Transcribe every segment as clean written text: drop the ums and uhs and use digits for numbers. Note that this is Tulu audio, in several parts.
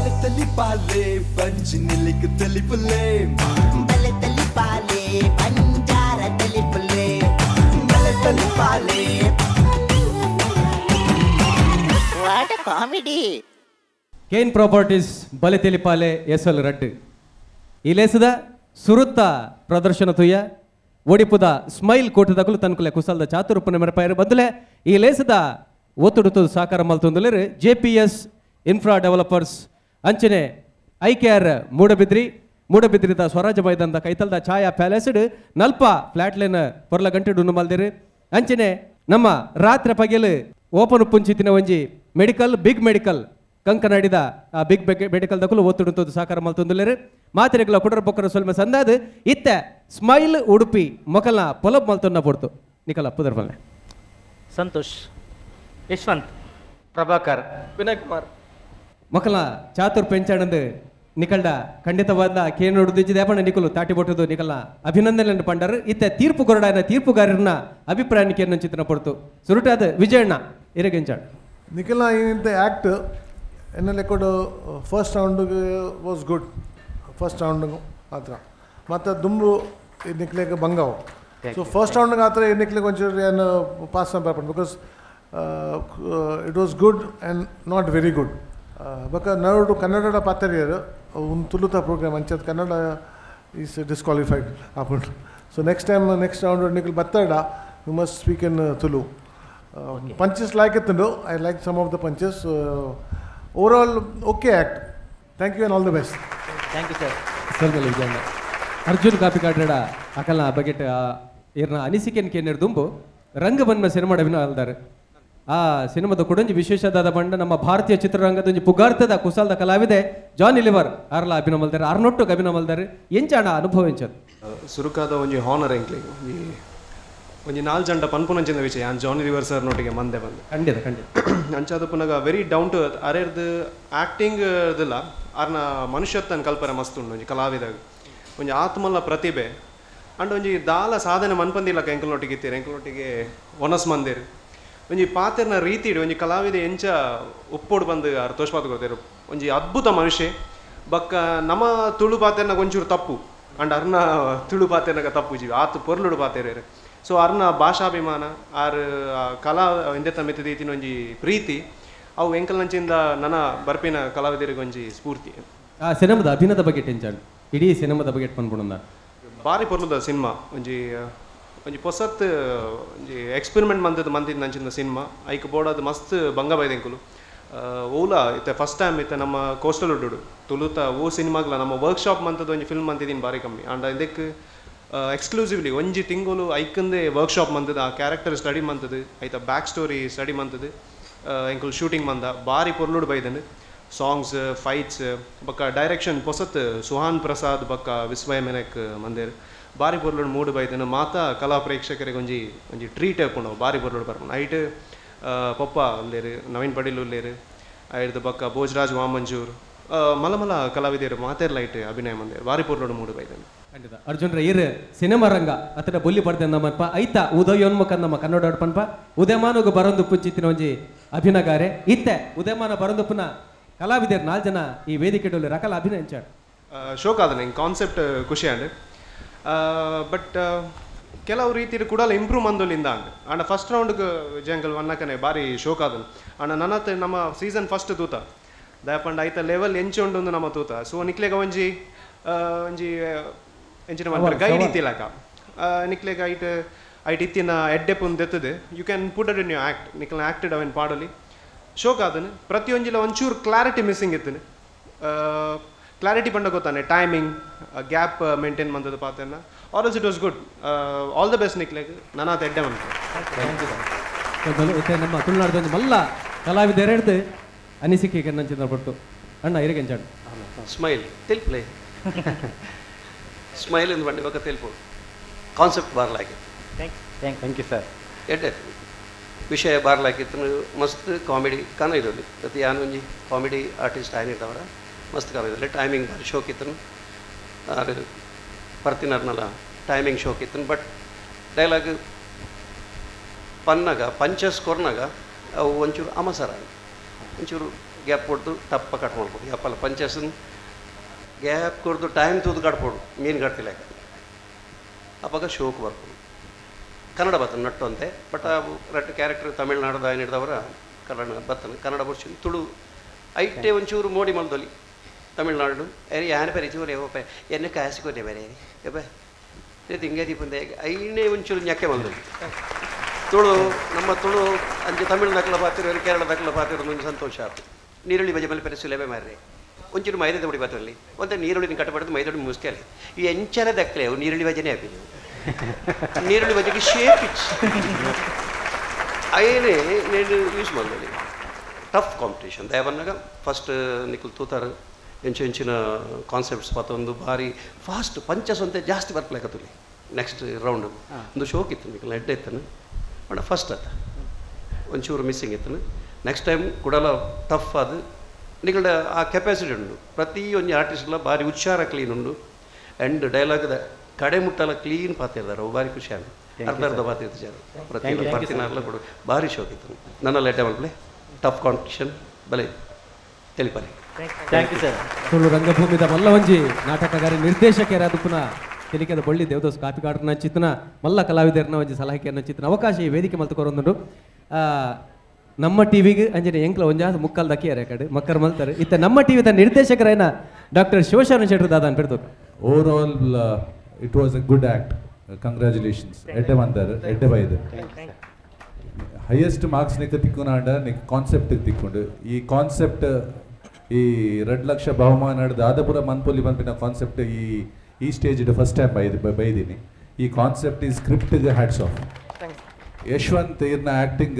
ಬಲೆ ಬಂಜಿ ನಿಲಿಕ್ ತೆಲಿಪುಲೆ ಬಲೆ ತಲಿಪಾಲೆ ಬಂಜಾರ ತಲಿಪುಲೆ ಬಲೆ ತಲಿಪಾಲೆ. What comedy. Kane properties ಬಲೆ ತೆಲಿಪಾಲೆ ಎಸಲ್ ರಡ್ಡು ಈ ಲೇಸದ ಸುರುತ್ತ ಪ್ರದರ್ಶನ ತುಯ್ಯ ಒಡಿಪುದ ಸ್ಮೈಲ್ ಕೋಟದಕಲು ತನ್ಕುಲೆ ಕುಸಲ್ದ ಚಾತುರುಪುನ ಮೆರಪಾಯರು ಬದಲೆ ಈ ಲೇಸದ ಒತ್ತುಡುತು ಸಾಕಾರ ಮಲ್ತೊಂದುಲೇರು J P S infra developers ಅಂಚನೆ I K R Moodbidri ಮೂಡಬಿದ್ರಿದ Swaraj ಮೈದಾನದ ಕೈತಲ್ದ ಛಾಯಾ ಪ್ಯಾಲೇಸ್ಡ್ ನಲ್ಪ ಫ್ಲಾಟ್ಲೇನ ಪೊರ್ಲ ಗಂಟೆ ಡುನ್ನು ಮಲ್ದಿರು ಅಂಚನೆ ನಮ್ಮ ರಾತ್ರಿ ಪಗೆಲು ಓಪನ್ ಪುಂಚಿತಿನ ಒಂಜಿ ಮೆಡಿಕಲ್ ಬಿಗ್ ಮೆಡಿಕಲ್ ಕಂಕನಾಡಿದ ಆ ಬಿಗ್ ಮೆಡಿಕಲ್ ದಕಲು ಒತ್ತುಡುಂತದ್ದು ಸಾಕಾರ ಮಲ್ತೊಂದುಲೇರು ಮಾತ್ರೆಗಳ ಕುಡರ ಬೊಕ್ಕರ ಸೊಲ್ಮೆ ಸಂದಾದ ಇತ್ತೆ ಸ್ಮೈಲ್ ಉಡುಪಿ ಮೊಕಲ್ನ ಪೊಲಬ್ ಮಲ್ತೊನ್ನ ಪೊಡ್ತು ನಿಕಲ ಪುದರ್ ಬಲ್ಲೆ. ಸಂತೋಷ್, ಯಶವಂತ್, ಪ್ರಭಾಕರ್, ವಿನಯ್ ಕುಮಾರ್. ಮೊಕಲ್ನ ಚಾತುರ್ ಪೆಂಚಾಣಂದು ನಿಕಲ್ಡ ಖಂಡಿತವಾದ ಕೇನೋಡು ದೇಪಣ್ಣ ನಿಕಲು ತಾಟಿ ಬೊಟ್ಟದು ನಿಕಲ್ನ ಅಭಿನಂದನೆಯನ್ನು ಪಂಡರು ಇತ್ತೆ ತೀರ್ಪು ಕೊರಡಾಯನ ತೀರ್ಪುಗಾರರನ್ನ ಅಭಿಪ್ರಾಯಕ್ಕೆ ಏನು ಚಿತ್ರಣ ಪಡ್ತು ಸುರುಟಾದ ವಿಜಯಣ್ಣ ಇರಗೆಂಚಾಣ. ನಿಖಿಲ್ನ ಏನಿಂತ ಆ್ಯಕ್ಟ್ ಎನ್ನ ಲೆಕ್ಕಡು ಫಸ್ಟ್ ರೌಂಡ್ಗೆ ವಾಸ್ ಗುಡ್, ಫಸ್ಟ್ ರೌಂಡ್ಗೆ ಮಾತ್ರ ಮತ್ತು ದುಂಬು ನಿಕ್ಲೆಗೆ ಬಂಗಾವು. ಸೊ ಫಸ್ಟ್ ರೌಂಡ್ಗೆ ಆ ಥರ ನಿಕ್ಲೆಗೆ ಒಂಚೂರು ಏನು pass ಬರ್ಪಂಡು because it was good and not very good. ಬೊಕ ನಡುಡು ಕನ್ನಡದ ಪಾತರಿಯರು ಒಂದು ತುಳುತ ಪ್ರೋಗ್ರಾಮ್ ಅಂಚದ ಕನ್ನಡ is disqualified ಆಪುಂಡು. So next time next round ನಿಕ್ಲು ಬತ್ತಾಡ you must speak in Tulu. Punches like ಇತ್ತುಂಡು, I like some of the punches. Overall okay act. Thank you and all the best. Thank you sir. ಸೊಲ್ಮೆಲೆ ವಿಜಯಣ್ಣ. ಅರ್ಜುನ್ ಕಾಪಿಕಾಡ್ರಡ ಅಕಲ್ನ ಬಗೆಟ್ ಇರ್ನ ಅನಿಸಿಕೆನ್ ಕೇನಿರ್ ದುಂಬು ರಂಗಬನ್ಮ ಸಿನಿಮಾಡ ಅಭಿನಯ ಅಲ್ದಾರೆ. ಆ ಸಿನಿಮಾದ ಕೊಡೊಂಜಿ ವಿಶೇಷದಾದ ಬಂಡ ನಮ್ಮ ಭಾರತೀಯ ಚಿತ್ರರಂಗದ ಒಂಜಿ ಪುಗಾರ್ತದ ಕುಸಾಲ್ದ ಕಲಾವಿದೆ ಜಾನಿ ಲಿವರ್ ಆರ್ಲ ಅಭಿನಯ ಮಲ್ದಾರೆ, ಆರ್ನೊಟ್ಟು ಅಭಿನಯ ಮಲ್ದಾರೆ. ಎಂಚಾಣ ಅನುಭವ ಎಂಚದು? ಸುರುಕಾದ ಒಂಜಿ ಹಾನರ್ ಎಂಕ್ಲೆಗ್ ಒಂಜಿ ಒಂಜಿ ನಾಲ್ ಜಂಡ ಪನ್ಪುನಂಚಿನ ವಿಷಯ ಯಾನ್ ಜಾನಿ ಲಿವರ್ ಸರ್ ನೊಟ್ಟಿಗೆ ಮಂದೆ ಬಂದೆ. ಖಂಡಿತ ಖಂಡಿತ. ಅಂಚಾದ ಪುನಗ ವೆರಿ ಡೌನ್ ಟು ಅರ್ತ್ ಅರೆರ್ದು ಆ್ಯಕ್ಟಿಂಗ್ ದಿಲ್ಲ ಆರ್ನ ಮನುಷ್ಯತ್ವನ ಕಲ್ಪನೆ ಮಸ್ತ್ ಉಂಡು ಒಂಜಿ ಕಲಾವಿದಾಗ ಒಂಜಿ ಆತ್ಮಲ್ಲ ಪ್ರತಿಭೆ ಅಂಡ್ ಒಂಜಿ ದಾಲ ಸಾಧನೆ ಮನ್ಪಂದಿಲ್ಲ ಎಂಕಲ್ನೊಟ್ಟಿಗೆ ಇತ್ತೀರ ಎಂಕಲ್ನೊಟ್ಟಿಗೆ ಒನಸ್ ಮಂದಿರ್ ಒಂಜಿ ಪಾತೆರ್ನ ರೀತಿ ಒಂಜಿ ಕಲಾವಿದ ಎಂಚ ಉಪ್ಪೋಡು ಬಂದು ಆರ್ ತೋಷ್ಪಾತ್ ಕೊಡ್ತೇರು ಒಂಜಿ ಅದ್ಭುತ ಮನುಷ್ಯ. ಬಕ್ಕ ನಮ್ಮ ತುಳು ಪಾತೆರ್ನಾಗ ಒಂಚೂರು ತಪ್ಪು ಅಂಡ್ ಅರ್ನ ತುಳು ಪಾತೆರ್ನಾಗ ತಪ್ಪು ಜೀವಿ ಆತು ಪೊರ್ಲುಡು ಪಾತೆರ್. ಸೊ ಅರ್ನ ಭಾಷಾಭಿಮಾನ ಆರ್ ಕಲಾ ಎಂದೆತ್ತ ಮೆತ್ತದೀತಿನ ಒಂಜಿ ಪ್ರೀತಿ ಅವು ಎಂಕಲ್ನಂಚಿಂದ ನನ್ನ ಬರ್ಪಿನ ಕಲಾವಿದರಿಗೆ ಒಂಜಿ ಸ್ಫೂರ್ತಿ. ಆ ಸಿನಿಮಾದ ಅಭಿನಯದ ಬಗ್ಗೆ ಟೆನ್ಷನ್ ಇಡೀ ಸಿನಿಮಾದ ಬಗ್ಗೆ ಪನ್ಪುಂಡ ಬಾರಿ ಪೊರ್ಲುದ ಸಿನಿಮಾ ಒಂಜಿ ಒಂಜಿ ಪೊಸತ್ ಒಂಜಿ ಎಕ್ಸ್ಪೆರಿಮೆಂಟ್ ಮಂತದ ಮಂತಿನ ನಂಚಿನ ಸಿನಿಮಾ ಐಕ್ ಬೋಡಾದ ಮಸ್ತ್ ಬಂಗ ಬೈದೆಂಕುಲು ಓಲಾ ಇತ್ತೆ ಫಸ್ಟ್ ಟೈಮ್ ಇತ್ತೆ ನಮ್ಮ ಕೋಸ್ಟಲ್ ಉಡ್ಡು ತುಳುತ ಓ ಸಿನಿಮಾಗ್ಲ ನಮ್ಮ ವರ್ಕ್ಶಾಪ್ ಮಂತದ ಒಂಜಿ ಫಿಲ್ಮ್ ಮಂತಿದ್ದೀನಿ ಬಾರಿ ಕಮ್ಮಿ ಆ್ಯಂಡ್ ಇದಕ್ಕೆ ಎಕ್ಸ್ಕ್ಲೂಸಿವ್ಲಿ ಒಂಜಿ ತಿಂಗಳು ಐಕಂದೇ ವರ್ಕ್ಶಾಪ್ ಮಂತದ ಆ ಕ್ಯಾರೆಕ್ಟರ್ ಸ್ಟಡಿ ಮಂತದ ಐತ ಬ್ಯಾಕ್ ಸ್ಟೋರಿ ಸ್ಟಡಿ ಮಂತದ ಎಂಕುಲು ಶೂಟಿಂಗ್ ಮಂದ ಬಾರಿ ಪೊರ್ಲುಡು ಬೈದನು. ಸಾಂಗ್ಸ್ ಫೈಟ್ಸ್ ಬೊಕ್ಕ ಡೈರೆಕ್ಷನ್ ಪೊಸತ್ ಸುಹಾನ್ ಪ್ರಸಾದ್ ಬೊಕ್ಕ ವಿಸ್ಮಯ ಮೆನಕ್ ಮಂದೇರ್ ಬಾರಿ ಪೊರ್ಲುಡು ಮೂಡು ಬೈದನು. ಮಾತಾ ಕಲಾ ಪ್ರೇಕ್ಷಕರಿಗೆ ಒಂಜಿ ಒಂಜಿ ಟ್ರೀಟ್ ಹಾಕೊಂಡು ಬಾರಿ ಪೊರ್ಲುಡು ಬರ್ಪುಂಡು. ಐಟ್ ಪೊಪ್ಪ ಉಲ್ಲೇರು, ನವೀನ್ ಪಡೀಲ್ ಉಲ್ಲೇರು, ಐಡ್ದು ಬೊಕ್ಕ ಭೋಜರಾಜ್ ವಾಮಂಜೂರ್ ಮಲ ಮಲ ಕಲಾವಿದರು ಮಾತೇರ್ ಲೈಟ್ ಅಭಿನಯ ಮಂದೇರ್ ಬಾರಿ ಪೊರ್ಲುಡು ಮೂಡು ಬೈದನು. ಖಂಡಿತ ಅರ್ಜುನ್ರ ಇರ್ ಸಿನಿಮಾ ರಂಗ ಅತಡ ಬೊಲ್ಲಿ ಪಡ್ದೆ ನಮ್ಮಪ್ಪ ಐತ ಉದಯೋನ್ಮುಖ ನಮ್ಮ ಕನ್ನಡ ಪನ್ಪ ಉದಯಮಾನಗ ಬರೊಂದು ಪುಂಚಿತ್ತಿನ ಒಂಜಿ ಅಭಿನಗಾರೆ ಇತ್ತೆ ಉದಯಮಾನ ಬರೊಂದುಪ್ಪುನ ಕಲಾವಿದರು ನಾಲ್ ಜನ ಈ ವೇದಿಕೆ ರಕಲ ಅಭಿನಯ ಶೋಕ್ ಆದ ನಂಗೆ ಕಾನ್ಸೆಪ್ಟ್ ಖುಷಿ ಆಂಡ್ ಬಟ್ ಕೆಲವು ರೀತಿ ಕೂಡ ಇಂಪ್ರೂವ್ ಮಂದೊಲಿಂದ ಅಂಡ್ ಅಂಡ್ ಫಸ್ಟ್ ರೌಂಡ್ಗೆ ಜಂಗಲ್ ವನ್ನಕನೆ ಬಾರಿ ಶೋಕ್ ಆದನು. ಅಂಡ್ ನನ್ನ ನಮ್ಮ ಸೀಸನ್ ಫಸ್ಟ್ ತೂತ ದಯಪಂಡ ಐತ ಲೆವೆಲ್ ಎಂಚು ಉಂಡು ನಮ್ಮ ತೂತ. ಸೊ ನಿಕ್ಲೆಗ ಒಂಜಿ ಒಂಜಿ ಎಂಚಿನ ಮನ್ಪೆರ್ ಗೈಡ್ ಇತ್ತಿಲಕ ನಿಕ್ಲೆಗ ಐಟ್ ಐಟ್ ಇತ್ತಿನ ಎಡ್ಡೆಪುನ್ ದೆತ್ತದೆ you can put it in you act ನಿಕ್ಲೆನ acted ಅವೆನ್ ಪಾಡಲಿ ಶೋಕ್ ಆದನು. ಪ್ರತಿಯೊಂಜಿಲ ಒಂಚೂರು ಕ್ಲಾರಿಟಿ ಮಿಸ್ಸಿಂಗ್ ಇತ್ತನು. ಕ್ಲಾರಿಟಿ ಪಂಡ ಗೊತ್ತಾನೆ ಟೈಮಿಂಗ್ ಗ್ಯಾಪ್ ಮೇಂಟೈನ್ ಮಂತದ ಪಾತೆರ್ನ or else it was good. All the best ನಿಕ್ಲೆಗ್ ನನಾತ ಎಡ್ಡೆ ಮಂತೆ. ನಮ್ಮ ತುಳುನಾಡ್ದ ಒಂಜಿ ಮಲ್ಲ ಕಲಾವಿದೆರಡ್ದು ಅನಿಸಿಕೆ ಕನ್ನಂಚಿನ ಪಟ್ಟು ಅಣ್ಣ ಇರಗೆಂಚಾಡು ಸ್ಮೈಲ್ ತೆಲ್ಪುಲೆ ಸ್ಮೈಲ್ ಎಂದು ಬಂಡಿ ಬೊಕ್ಕ ತೆಲ್ಪು ಕಾನ್ಸೆಪ್ಟ್ ಬಾರ್ಲಾಗಿತ್ತು. Thank you sir. ಎಡ್ಡೆ ವಿಷಯ ಬಾರ್ಲಾಕಿತ್ತು ಮಸ್ತ್ ಕಾಮಿಡಿ ಕನ ಇರೋದು ಪ್ರತಿ ಯಾನ್ ಒಂಜಿ ಕಾಮಿಡಿ ಆರ್ಟಿಸ್ಟ್ ಆಯ್ನಿತ್ತವರ ಮಸ್ತ್ ಕನ ಇರೋದು ಟೈಮಿಂಗ್ ಬಾರಿ ಶೋಕ್ ಇತ್ತು ಆರ್ ಪರ್ತಿನರ್ನಲ್ಲ ಟೈಮಿಂಗ್ ಶೋಕ್ ಇತ್ತು. ಬಟ್ ಡೈಲಾಗ್ ಪನ್ನಾಗ ಪಂಚಸ್ ಕೊರ್ನಾಗ ಅವು ಒಂಚೂರು ಅಮಸರ ಒಂಚೂರು Gap ಕೊಡ್ದು ಟಪ್ಪ ಕಟ್ ಮಾಡ್ಬೋದು ಯಪ್ಪಲ್ಲ ಪಂಚಸ್ನ ಗ್ಯಾಪ್ ಕೊಡ್ದು ಟೈಮ್ ತೂದು ಕಟ್ಬೋದು ಮೀನು ಕಟ್ತಿಲ್ಲ ಅವಾಗ ಶೋಕ್ ಬರ್ಬೋದು ಕನ್ನಡ ಬರ್ತದೆ ನಟ್ಟು ಅಂತೆ ಬಟ್ ಆ ರಟ್ಟು ಕ್ಯಾರೆಕ್ಟರ್ ತಮಿಳ್ನಾಡದ ಏನಿಡ್ದವರ ಕನ್ನಡ ಬರ್ತದೆ ಕನ್ನಡ ಬರ್ಸಿ ತುಳು ಐಟೆ ಒಂಚೂರು ಮೋಡಿ ಮಲ್ದೊಲಿ ತಮಿಳ್ನಾಡು ಯಾನ ಪರಿ ಚೂರು ಎನ್ನೆ ಕಾಸಿಕೊನೆ ಬೇರೆ ಯಪ್ಪ ತಿಂಗೆ ದೀಪಂದೆ ಐನೇ ಒಂಚೂರು ñಕ್ಕೆ ಮಲ್ದೊಲಿ ತುಳು ನಮ್ಮ ತುಳು ಅಂಚೆ ತಮಿಳು ದಕ್ಕಲ ಪಾತಿರೋ ಕೇರಳ ದಕ್ಕಲ ಪಾತಿರೋ ಒಂದು ಸಂತೋಷ ಆಯ್ತು. ನೀರುಳ್ಳಿ ಬಜೆ ಮೇಲೆ ಪರಿ ಸುಲಭೆ ಮಾರ್ರೆ ಒಂಚೂರು ಮೈದಾದ ಮುಡಿ ಪಾತ್ರಲ್ಲಿ ಒಂದು ನೀರುಳ್ಳಿ ಕಟ್ಟಬಾರ್ದು ಮೈದೋಡಿ ಮುಸ್ಕಲೆ ಈ ಎಂಚಲ ದಕ್ಕಲೆ ಅವು ನೀರುಳ್ಳಿ ಬಜೆನೇ ಹಾಕಿ ನೀವು ನೀರುಳ್ಳಿ ಬಜೆಗೆ ಶೇಪ್ ಇಚ್ಚು ಅಯ್ಯನೇ నేను ಯೂಸ್ ಮಾಡಲಿ. ಟಫ್ ಕಾಂಪಿಟೇಷನ್ ದಯವನ್ನಾಗ ಫಸ್ಟ್ ನಿಖಲ್ ತೂತಾರು ಎಂಚು ಎಂಚಿನ ಕಾನ್ಸೆಪ್ಟ್ಸ್ ಮತ್ತೊಂದು ಭಾರಿ ಫಾಸ್ಟ್ ಪಂಚಸ್ ಅಂತೆ ಜಾಸ್ತಿ ಬರ್ಪಲೇಕತ್ತುಲಿ ನೆಕ್ಸ್ಟ್ ರೌಂಡ್ ಒಂದು ಶೋಕ್ ಇತ್ತು ನಿಖಲ್ ಎಡ್ಡೆ ಇತ್ತಾನೆ ಬಟ್ ಫಸ್ಟ್ ಆತ ಒಂಚೂರು ಮಿಸ್ಸಿಂಗ್ ಇತ್ತು. ನೆಕ್ಸ್ಟ್ ಟೈಮ್ ಕೂಡಲ ಟಫ್ ಅದು ನಿಗಳ ಆ ಕೆಪಾಸಿಟಿ ಉಂಟು ಪ್ರತಿಯೊಂದು ಆರ್ಟಿಸ್ಟ್ಲ ಭಾರಿ ಉಚ್ಚಾರ ಕ್ಲೀನ್ ಉಂಟು ಆ್ಯಂಡ್ ಡೈಲಾಗ್ದ ಕಡೆ ಮುಟ್ಟಲ್ಲ ಕ್ಲೀನ್ ಪಾತಿರ್ತಾರೆ ಅವು ಭಾರಿ ಖುಷಿ ಆಗ ಅರ್ಧ ಅರ್ಧ ಪಾತಿರ್ತಾರೆ ಪ್ರತಿ ಪ್ರತಿನಾರ್ಲ ಕೂಡ ಭಾರಿ ಶೋಕ್ ಇತ್ತು. ನನ್ನಲ್ಲಿ ಎಡ್ಡೆ ಮಲ್ಪಲೆ ಟಫ್ ಕಾಂಪಿಟೇಷನ್ ಬಲೆ ತಿಳಿಪಾರೆ. Thank you sir. Tulu ರಂಗಭೂಮಿದ ಮಲ್ಲವಂಜಿ ನಾಟಕಗಾರಿ ನಿರ್ದೇಶಕರಾದ ಪುನಃ ತೆಲಿಕೆದ ಬಳ್ಳಿ ದೇವದಾಸ್ ಕಾಪಿಕಾಡ್ರನ ಚಿತ್ನ ಮಲ್ಲ ಕಲಾವಿದರನ್ನ ಒಂಜಿ ಸಲಹೆಯನ್ನು ಚಿತ್ನ ಅವಕಾಶ ಈ ವೇದಿಕೆ ಮಲ್ತುಕೊರೊಂದುಂಡು. ನಮ್ಮ ಟಿವಿಗೆ ಅಂಜನೆ ಎಂಕ್ಲ ಒಂಜಾದ ಮುಕ್ಕಲ್ ದಕ್ಕಿಯಾರೆ ಕಡೆ ಮಕ್ಕರ್ ಮಲ್ತಾರೆ ಇತ್ತ ನಮ್ಮ ಟಿವಿದ ನಿರ್ದೇಶಕರೇನ ಡಾಕ್ಟರ್ ಶಿವಶರಣ ಶೆಟ್ಟರು ದಾದ ಅನ್ಪಿಡ್ತು. Overall it was a good act. Congratulations. ಎಡ್ಡೆ ಬಂದಾರು ಎಡ್ಡೆ ಬೈದು ಹೈಯೆಸ್ಟ್ ಮಾರ್ಕ್ಸ್ ನಿಕ್ಕ ತಿಕ್ಕೊಂಡ ನಿಕ್ ಕಾನ್ಸೆಪ್ಟ್ ತಿಕ್ಕೊಂಡು ಈ ಕಾನ್ಸೆಪ್ಟ್ ಈ 2 ಲಕ್ಷ ಬಹುಮಾನ ದಾದಪುರ ಮನ್ಪೊಲಿ ಬಂಪಿನ ಕಾನ್ಸೆಪ್ಟ್ ಈ ಈ stage first time ಬೈದೀನಿ. ಈ ಕಾನ್ಸೆಪ್ಟ್ ಈ script hats off. Yashwant ಇರ್ನ ಆ್ಯಕ್ಟಿಂಗ್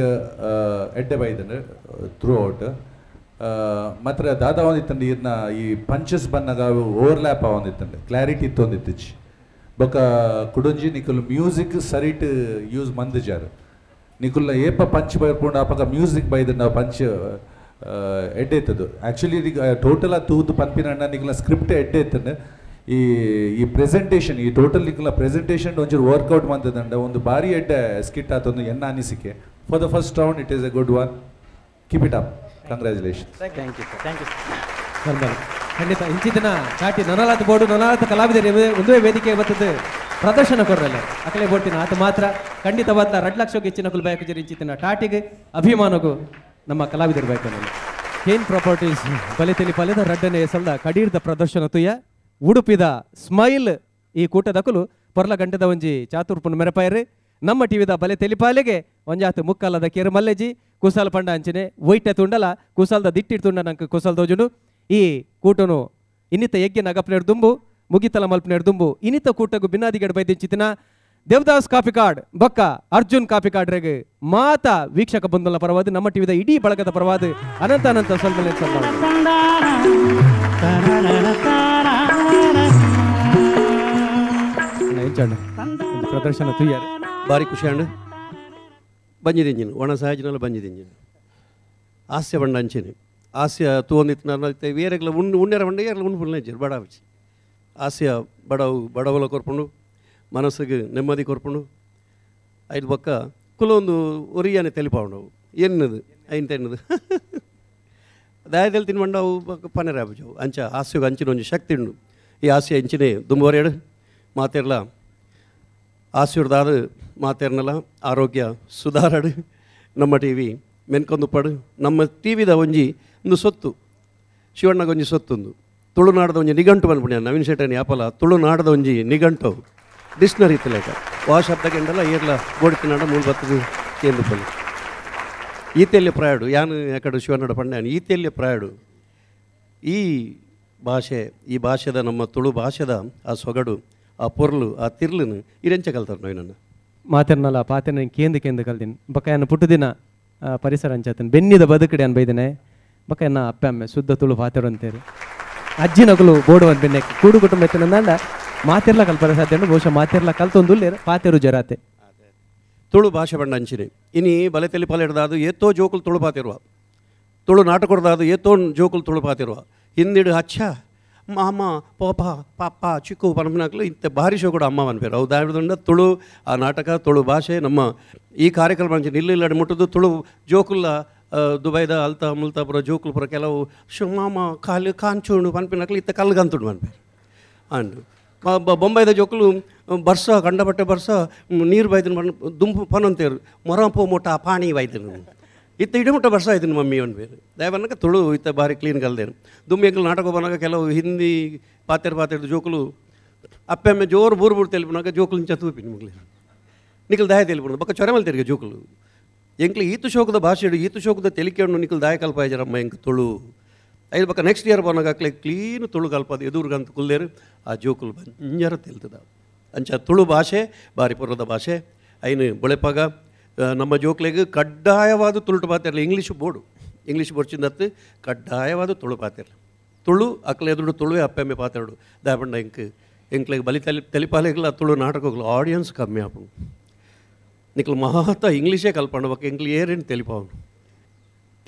ಎಡ್ಡೆ ಬೈದನು ಥ್ರೂ ಔಟ್. ಮಾತ್ರ ದಾದಾ ಒಂದಿತ್ತಂಡು ಇರ್ನ ಈ ಪಂಚಸ್ ಬನ್ನಾಗ ಓವರ್ಲ್ಯಾಪ್ ಆವೊಂದಿತ್ತಂಡು ಕ್ಲಾರಿಟಿ ಇತ್ತು ಒಂದಿತ್ತಿಚ್ಚಿ ಬೊಕ ಕುಡೊಂಜಿ ನಿಕುಲ್ ಮ್ಯೂಸಿಕ್ ಸರಿಟ್ ಯೂಸ್ ಮಂದಿಜಾರು ನಿಕುಲ್ನ ಏಪ ಪಂಚ್ ಬೈರ್ಪುಂಡು ಆಪಗ ಮ್ಯೂಸಿಕ್ ಬೈದಂಡು ಪಂಚ್ ಎಡ್ಡೆ ಇತ್ತದು. ಆ್ಯಕ್ಚುಲಿ ಟೋಟಲ್ ಆ ತೂದು ಪನ್ಪಿನ ನಿಕುಲ್ನ ಸ್ಕ್ರಿಪ್ಟ್ ಎಡ್ಡೆ ಇತ್ತಂಡು ಈ ಈ ಪ್ರೆಸೆಂಟೇಷನ್ ಈ ಟೋಟಲ್ ನಿಕುಲ್ನ ಪ್ರೆಸೆಂಟೇಷನ್ ಒಂಚೂರು ವರ್ಕೌಟ್ ಮಂತದಂಡ ಒಂದು ಭಾರಿ ಎಡ್ಡೆ ಸ್ಕಿಟ್ ಆತೊಂದು ಎನ್ನ ಅನಿಸಿಕೆ. For the first round it is a good one. Keep it up. Congratulation. Thank you sir. Thank you sir. ಖಂಡಿತ ಇಂಚಿದಿನ ಚಾಟಿ ನನಲಾತ ಬೋರ್ಡು ನನಲಾತ ಕಲಾವಿದರು ಒಂದೇ ವೇದಿಕೆ ಬರ್ತದೆ ಪ್ರದರ್ಶನ ಕೊಡ್ರಲ್ಲ ಅಕಲೆ ಬೋಡ್ತೀನಿ ಆತ ಮಾತ್ರ ಖಂಡಿತವಾದ 2 ಲಕ್ಷಕ್ಕೆ ಹೆಚ್ಚಿನ ಕುಲ್ ಬಯಕು ಜರಿ ಇಂಚಿತಿನ ಟಾಟಿಗೆ ಅಭಿಮಾನಗೂ ನಮ್ಮ ಕಲಾವಿದರು ಬೇಕು. ಕೇನ್ ಪ್ರಾಪರ್ಟೀಸ್ ಬಲೆ ತೆಲಿಪಾಲೆದ ರಡ್ಡನೆ ಸಲ್ದ ಕಡೀರ್ದ ಪ್ರದರ್ಶನ ತುಯ್ಯ ಉಡುಪಿದ ಸ್ಮೈಲ್ ಈ ಕೂಟದಕಲು ಪೊರ್ಲ ಗಂಟದ ಒಂಜಿ ಚಾತುರ್ಪುನ ಮೆರಪಾಯರು ನಮ್ಮ ಟಿವಿದ ಬಲೆ ತೆಲಿಪಾಲೆಗೆ ಒಂಜಾತು ಮುಕ್ಕಲ್ಲದ ಕೇರು ಮಲ್ಲೆಜಿ ಕುಸಾಲ್ ಪಂಡ ಅಂಚನೆ ಒಯ್ಟ ತುಂಡಲ ಕುಸಾಲ್ದ ದಿಟ್ಟಿಡ್ ತುಂಡ ನಂಗೆ ಕುಸಾಲ್ ದೋಜುಂಡು. ಈ ಕೂಟನು ಇನ್ನಿತ ಯಜ್ಞ ನಗಪ್ನೇರ್ ದುಂಬು ಮುಗಿತಲ ಮಲ್ಪನೇರ್ ದುಂಬು ಇನ್ನಿತ ಕೂಟಗು ಬಿನ್ನಾದಿಗಡ್ ಬೈದಿಂಚಿತಿನ ದೇವದಾಸ್ ಕಾಪಿಕಾಡ್ ಬೊಕ್ಕ ಅರ್ಜುನ್ ಕಾಪಿಕಾಡ್ರೆಗ್ ಮಾತಾ ವೀಕ್ಷಕ ಬಂಧುಲ ಪರವಾದ ನಮ್ಮ ಟಿವಿದ ಇಡೀ ಬಳಗದ ಪರವಾದ ಅನಂತ ಅನಂತ ಸ್ವಲ್ಪ ಪ್ರದರ್ಶನ ತುಯ್ಯಾರೆ ಭಾರಿ ಖುಷಿ ಅಣ್ಣ ಬಂಜಿದಿಂಜಿನ ಒಣ ಸಹಜನಲ್ಲ ಬಂಜಿದಿಂಜಿನ ಹಾಸ್ಯ ಬಂಡ ಅಂಚೇನೆ ಹಾಸ್ಯ ತೂವೊಂದಿತ್ತು ಬೇರೆಗ್ಲ ಉಣ್ಣು ಉಣ್ಣೆರ ಬಂಡ ಏರ್ಲ ಉಣ್ಣು ಪುಲ್ಲೆ ಬಡಾವಚಿ ಹಾಸ್ಯ ಬಡವು ಬಡವಲ ಕೊರ್ಪುಂಡು ಮನಸ್ಸಿಗೆ ನೆಮ್ಮದಿ ಕೊರ್ಪುಂಡು ಐದು ಬೊಕ್ಕ ಕುಲೊಂದು ಒರಿಯಾನೆ ತೆಲಿಪಾವುಂಡು ಎನ್ನದು ಐನ್ ತೆನ್ನದು ದಾಯದಲ್ಲಿ ತಿನ್ಬಂಡು ಅವು ಪನೆರ ಆಪುಜವು ಅಂಚ ಹಾಸ್ಯಗೆ ಅಂಚಿನ ಒಂಜಿ ಶಕ್ತಿ ಉಂಡು. ಈ ಹಾಸ್ಯ ಅಂಚಿನೇ ದುಂಬುವರೆಡು ಮಾತೆರ್ಲ ಹಾಸ್ಯದಾದ ಮಾತೆರ್ನಲ ಆರೋಗ್ಯ ಸುಧಾರಡು ನಮ್ಮ ಟಿ ವಿ ಮೆನ್ಕೊಂದುಪ್ಪಡು ನಮ್ಮ ಟಿ ವಿದ ಒಂಜಿ ಒಂದು ಸೊತ್ತು ಶಿವಣ್ಣಗೊಂಜಿ ಸೊತ್ತೊಂದು ತುಳುನಾಡದ ಒಂಜಿ ನಿಘಂಟು ಬಂದ್ಬಿಡಿ ನವೀನ್ ಶೆಟ್ಟನ್ ಯಾಪಲ ತುಳುನಾಡದ ಒಂಜಿ ನಿಘಂಟು ಡಿಕ್ಷನರಿ ಇತ್ತಲೇಕ ವಾ ಶಬ್ದ ಗೆಂಡಲ ಏರ್ಲ ಗೋಡಿತಿನಾಡ ಮೂಲ ಬತ್ತದು ಕೇಂದ್ರಪಲ್ಲಿ ಈತೆಲ್ಯ ಪ್ರಾಯಡು ಯಾನು ಯಾಕಡೆ ಶಿವನ್ನಡ ಪಂಡ್ಯಾನು ಈತೆಲ್ಯ ಪ್ರಾಯಡು ಈ ಭಾಷೆ ಈ ಭಾಷೆದ ನಮ್ಮ ತುಳು ಭಾಷೆದ ಆ ಸೊಗಡು ಆ ಪೊರ್ಲು ಆ ತಿರ್ಲುನು ಇರೆಂಚ ಕಲ್ತಾರೆ ನೋಯ್ನನ್ನ ಮಾತೆರ್ನಲ್ಲ ಪಾತೆನ ಕೇಂದ್ರ ಕೇಂದ್ರ ಕಲ್ದಿನ ಬೊಕ್ಕ ಪುಟ್ಟುದಿನ ಪರಿಸರ ಅಂಚಾತನ ಬೆನ್ನಿದ ಬದುಕಡೆ ಅನ್ ಬೈದನೆ ಬೊಕ್ಕ ಎನ್ನ ಅಪ್ಪೆ ಅಮ್ಮೆ ಶುದ್ಧ ತುಳು ಪಾತೆರು ಅಂತೇರಿ ಅಜ್ಜಿನಗಲು ಬೋಡುವನ್ ಬೆನ್ನೆ ಕೂಡು ಕುಟುಂಬ ಎತ್ತಿನಂದ ಮಾತೆರ್ಲ ಕಲ್ಪನೆ ಸಾಧ್ಯ ಬಹುಶಃ ಮಾತೆರ್ಲ ಕಲ್ತೊಂದುಲ್ಲೇರು ಪಾತೆರು ಜರಾತೆ ತುಳು ಭಾಷೆ ಬಂಡ ಅಂಚಿನೆ ಇನಿ ಬಲೆ ತೆಲಿ ಪಲೆ ಹಿಡ್ದಾದು ಏತೋ ಜೋಕುಲು ತುಳು ಪಾತಿರುವ ತುಳು ನಾಟಕೊಡ್ದಾದು ಏತೋ ಜೋಕುಲು ತುಳು ಪಾತಿರುವ ಹಿಂದಿಡು ಅಚ್ಚ ಮಾಮ ಪೋಪ ಪಾಪ ಚಿಕ್ಕು ಪನಪನಾಕ್ಲು ಇಂಥ ಭಾರಿ ಶೋ ಕೂಡ ಅಮ್ಮ ಅನ್ಪೇರು ಅವು ದಾರಿದ ತುಳು ಆ ನಾಟಕ ತುಳು ಭಾಷೆ ನಮ್ಮ ಈ ಕಾರ್ಯಕ್ರಮ ಅಂಚಿನ ಇಲ್ಲಿ ಮುಟ್ಟುದು ತುಳು ಜೋಕುಲ್ಲ ದುಬೈದ ಅಲ್ತ ಮುಲ್ತ ಪುರ ಜೋಕುಲು ಪುರ ಕೆಲವು ಮಾಮ ಕಾಲು ಕಾಂಚುಂಡು ಪನ್ಪಿನಕ್ಲು ಇತ್ತ ಕಲ್ಲು ಗಂತುಂಡು ಪನ್ಪೇರು ಅಂಡು ಬೊಂಬೈದ ಜೋಕುಲು ಬರ್ಸ ಕಂಡಪಟ್ಟೆ ಬರ್ಸ ನೀರು ಬೈದಿನ ದುಂಪು ಪನೊಂತೇರು ಮೊರಂಪು ಮುಟ್ಟ ಪಾಣಿ ಬೈದಿನ ಇತ್ತ ಇಡಮುಟ್ಟ ಬರ್ಸ ಆಯ್ತು ಮಮ್ಮಿ ಪನ್ಪೇರು ದಯವನ್ನಕ ತುಳು ಇತ್ತ ಬಾರಿ ಕ್ಲೀನ್ ಕಲ್ದೇರು ದುಮ್ಮಿ ಎಂಕಲು ನಾಟಕ ಬನ್ನಾಗ ಕೆಲವು ಹಿಂದಿ ಪಾತೆರ್ ಪಾತೆರ್ದು ಜೋಕುಲು ಅಪ್ಪೆಮ್ಮೆ ಜೋರು ಬೂರು ಬೂರು ತೆಲಿಪುನಾಗ ಜೋಕುಲು ಇಂಚ ತೂಪಿನ ಮುಗ್ಲಿ ನಿಕಲ್ ದಾಯ ತೆಲಿಪುಣ ಬೊಕ್ಕ ಚೊರೆಮಲ್ ತೆರಿಗೆ ಜೋಕುಲು ಎಂಕ್ಲು ಈತು ಶೋಕದ ಭಾಷೆಡು ಈತು ಶೋಕದ ತೆಲಿಕೆಯನ್ನು ನಿಕಲ್ ದಾಯ ಕಲ್ಪಾಯಜರಮ್ಮ ಎಂಕ್ ತುಳು ಐದು ಬೊಕ್ಕ ನೆಕ್ಸ್ಟ್ ಇಯರ್ ಬನ್ನಾಗ ಅಕ್ಲೆ ಕ್ಲೀನ್ ತುಳು ಕಲ್ಪದ ಎದುರುಗಂತ ಕುಲ್ದೇರು ಆ ಜೋಕುಲು ಬಂಜರ ತೆಲ್ತದ ಅಂಚ ತುಳು ಭಾಷೆ ಬಾರಿ ಪುರದ ಭಾಷೆ ಐನು ಬೊಳೆಪಾಗ ನಮ್ಮ ಜೋಕ್ಲೆಗ್ ಕಡ್ಡಾಯವಾದ ತುಳುಟು ಪಾತೆರ್ಲ ಇಂಗ್ಲೀಷ್ ಬೋರ್ಡು ಇಂಗ್ಲೀಷ್ ಬೋರ್ಚಿಂದತ್ತು ಕಡ್ಡಾಯವಾದ ತುಳು ಪಾತೆರ್ಲ ತುಳು ಅಕ್ಲೆ ಎದುರು ತುಳುವೆ ಅಪ್ಪೆಮ್ಮೆ ಪಾತೆರಡು ದಾಯಪಂಡ ಎಂಕ್ ಎಂಕ್ಲೆಗ್ ಬಲಿ ತಲಿ ತೆಲಿಪಾಲೆಗ್ಲ ತುಳು ನಾಟಕಗಳು ಆಡಿಯನ್ಸ್ ಕಮ್ಮಿ ಆಪುಂಡು ನಿಕ್ಲು ಮಹಾತ ಇಂಗ್ಲೀಷೇ ಕಲ್ಪಂಡು ಬೊಕ್ಕ ಎಂಕ್ಲು ಏರೇನು ತೆಲಿಪಾವನು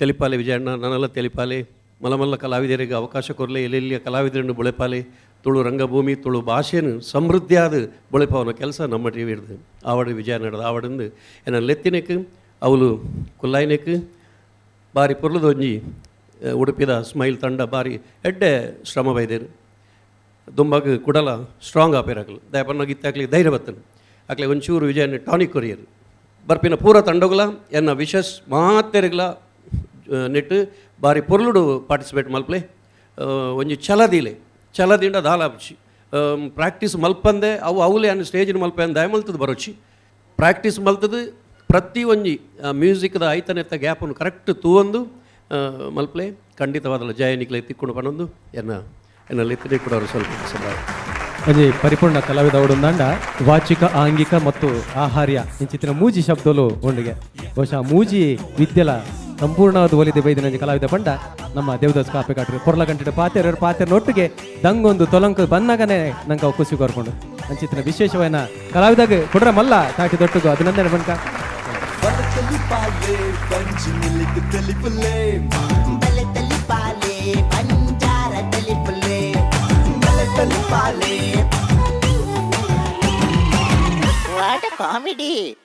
ತೆಲಿಪಾಲೆ ವಿಜಯಣ್ಣ ನನ್ನೆಲ್ಲ ತೆಲಿಪಾಲೆ ಮಲಮಲ್ಲ ಕಲಾವಿದರಿಗೆ ಅವಕಾಶ ಕೊರಲೆ ಎಲ್ಲೆಲ್ಲಿಯ ಕಲಾವಿದರನ್ನು ಬೊಳೆಪಾಲೆ ತುಳು ರಂಗಭೂಮಿ ತುಳು ಭಾಷೆನು ಸಮೃದ್ಧಿಯಾದ ಬೊಳೆಪಾವನ ಕೆಲಸ ನಮ್ಮ ಟಿ ವಿ ಇಡ್ದು ಆವಡು ವಿಜಯ ನಡೆದು ಆವಡಂದು ಎನ್ನ ಲೆತ್ತಿನೆಕ್ ಅವಳು ಕುಲ್ಲಾಯಿನೆಕ್ ಬಾರಿ ಪೊರ್ಲದೊಂಜಿ ಉಡುಪಿದ ಸ್ಮೈಲ್ ತಂಡ ಬಾರಿ ಎಡ್ಡೆ ಶ್ರಮ ಬೈದೇರು ದುಂಬಾಗ ಕುಡಲ ಸ್ಟ್ರಾಂಗ್ ಆಪೇರಾಗಲು ದಯಪನ್ನಾಗ ಇತ್ತಾಗ್ಲಿ ಧೈರ್ಯ ಬತ್ತನು ಅಕ್ಲೆ ಒಂಚೂರು ವಿಜಯನ ಟಾನಿಕ್ ಕೊರಿಯರು ಬರ್ಪಿನ ಪೂರ ತಂಡಗುಲ ಎನ್ನ ವಿಶಸ್ ಮಾತೆರೆಗ್ಲ ನೆಟ್ಟು ಬಾರಿ ಪೊರ್ಲುಡು ಪಾರ್ಟಿಸಿಪೇಟ್ ಮಲ್ಪ್ಲೆ ಒಂಜಿ ಛಲದೀಲೆ ಛಲದಿಂದ ದಾಲಾಪುಚಿ ಪ್ರಾಕ್ಟೀಸ್ ಮಲ್ಪಂದೆ ಅವು ಅವಲೇ ಅನ್ನ ಸ್ಟೇಜಿನ ಮಲ್ಪೆ ಅಂದ ಮಲ್ತದ ಬರೋಚಿ ಪ್ರಾಕ್ಟೀಸ್ ಮಲ್ತದ ಪ್ರತಿ ಒಂಜಿ ಮ್ಯೂಸಿಕ್ದ ಐತನೆತ್ತ ಗ್ಯಾಪನ್ನು ಕರೆಕ್ಟ್ ತೂವೊಂದು ಮಲ್ಪ್ಲೆ ಖಂಡಿತವಾದಲ್ಲ ಜಯ ನಿಕ್ಲೆ ತಿಕ್ಕೊಂಡು ಪನೊಂದು ಎನ್ನ ಎನ್ನ ಲೆತ್ತನೆ ಕೂಡ ಅವರು ಸ್ವಲ್ಪ ಸಭಾ ಒಂಜಿ ಪರಿಪೂರ್ಣ ಕಲಾವಿದ ಅವಡುಂದಾಂಡ ವಾಚಿಕ ಆಂಗಿಕ ಮತ್ತು ಆಹಾರ್ಯ ಇಂಚಿತ್ತಿನ ಮೂಜಿ ಶಬ್ದಲು ಉಂಡಿಗೆ ಬಹುಶಃ ಮೂಜಿ ವಿದ್ಯೆಲ ಸಂಪೂರ್ಣವಾದ ಒಲಿದೆ ಬೈದಿನ ಒಂಜಿ ಕಲಾವಿದ ಪಂಡ ನಮ್ಮ ದೇವದಾಸ್ ಕಾಪೆ ಕಾಟ್ರು ಪೊರ್ಲ ಗಂಟೆ ಪಾತೆರ ಪಾತೆರನೊಟ್ಟಿಗೆ ದಂಗೊಂದು ತೊಲಂಕ ಬಂದಾಗನೇ ನಂಗೆ ಅವು ಖುಷಿ ಕೊರ್ಕೊಂಡು ಅಂಚಿತ್ತಿನ ವಿಶೇಷವಾದ ಕಲಾವಿದಾಗ ಕೊಡ್ರ ಮಲ್ಲ ತಾಟಿ ದೊಟ್ಟುಗು ಅಭಿನಂದನೆ ಬಣ್ಕ. What a comedy!